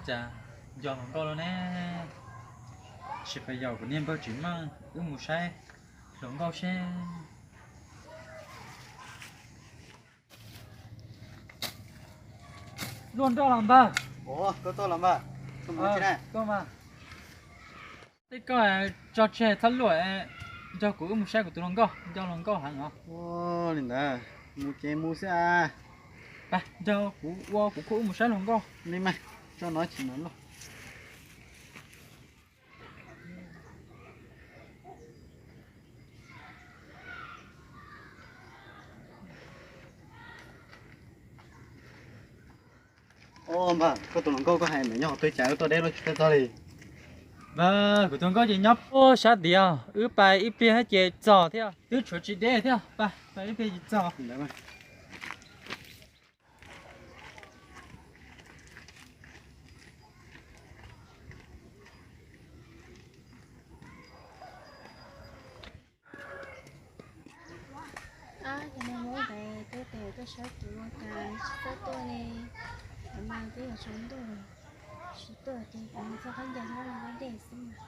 Cas nco hluas nkauj lawm ne? Tsis pais yaum kuv niag npawg Tsim Meej wb mus saib hluas nkauj seb. Luaj nroj los npawg. Ua, koj tuaj los npawg. Koj mas, tej koj tso tseg txhob luaj, nrog kuv wb mus saib kuv tus hluas nkauj, nco hluas nkauj heev os. Li ntawd, mus ces mus xwb a. Nrog kuv ua kuv kuj wb mus saib hluas nkauj. Li mas, tso no tsis mus lauj. Npawg, koj tus hluas nkauj koj hais mas nyob qhov twg cas wb tuaj deb loj tsis tau txog li? Npawg, kuv tus hluas nkauj ces nyob puag sab tid, wb pais ib pliag ces txog thiab, twb tshuav tsis deb thiab, pais ib pliag ces txog. Cov niag hmoob ntawd tuaj tes tuaj sab kuv ua cas tsis txawj tuaj li. Kuv mas twb yuav tsaus ntuj, tsis tuaj ces kuv mus txog qab ncaws nyob ua dej xwb mas.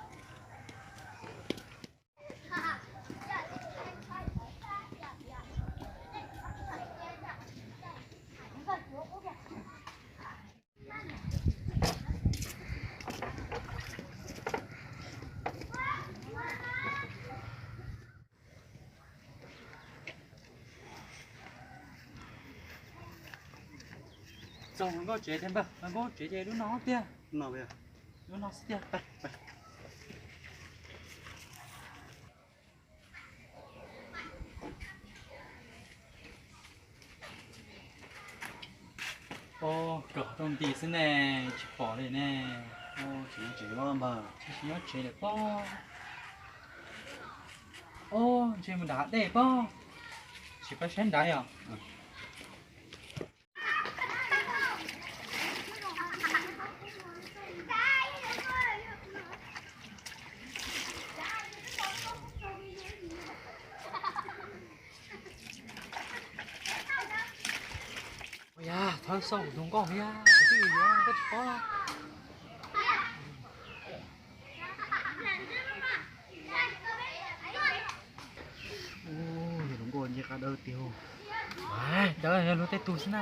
Txog hluas nkauj tsev tiag npawg, hluas nkauj tsev ces lub no tiag. Lub no xwb tiag. Ua, kawm qhov rooj nti xwb ne, tsis pom li ne. Tsis nyob tsev lawm pob. Ua, ntshe mus nram hav dej pob. Tsis pab saib nrad yom. Ua, yog thov xauj kuv tus nkauj thiab, kuv twb yuav koj tsis paub. Ua, yog tus nkauj nce qab dawb tiag. Dawb yog luag tej tug xwb na.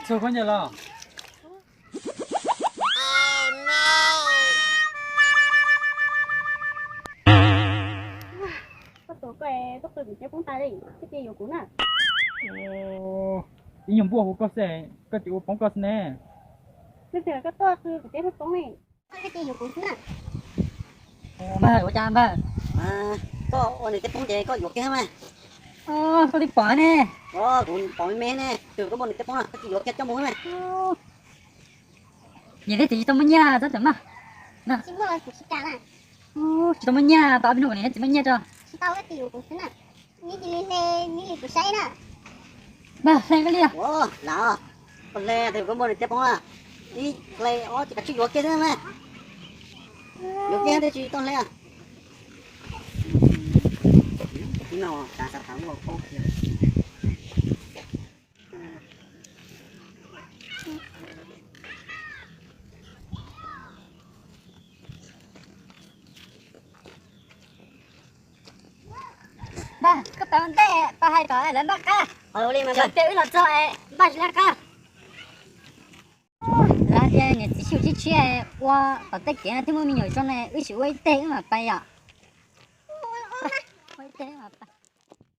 Txog koj nyiam los? Koj tuav koj tuaj qw kuv ceb poob tas li, koj cia yuav kuv na. Ib nyuag npuaj hu koj xwb, koj cia ua poob koj xwb ne. Twb tias koj tuaj qw kuv ceb poob li. Koj cia yuav kuv xwb na. Npawg, ua cas npawg? Koj ua nws ceb poob ces koj yuav kiag mas. Koj li pom ne. Kuv pom me me ne, twb koj muab nws ceb poob no koj cia yuav kiag coj mus mas. Nyiam thiab txiv tsis tau muaj nyiaj txhob txawm maj. Tsis muaj, kuv tsis kam na. Tsis tau muaj nyiaj, tau ob peb hnub kuv niam thiab txiv muaj nyiaj tso. Tsis tau, koj cia yuav kuv xwb na. Neb cia li hle, neb li kuv saib na. Npawg, hle koj li os. Ua, lam os. Koj hle, twb koj muab nws ceb poob na. Ib hle ob ces kav tsij yuav kiag xwb mas. Yuav kiag twb tsis tau hle. Ib no tas xav tas ua paub kiag. Npawg, koj pab ntej pab hais kom lawv npaj qab. Cov tias wb los txog es npaj tsis laj qab. Lawv tias niam txiv sib tshiab ua tom tej kev no twb muaj me nyuam zoo ne, wb sim ua ib teg wb mam pais yom. Ua ib teg wb mam pais.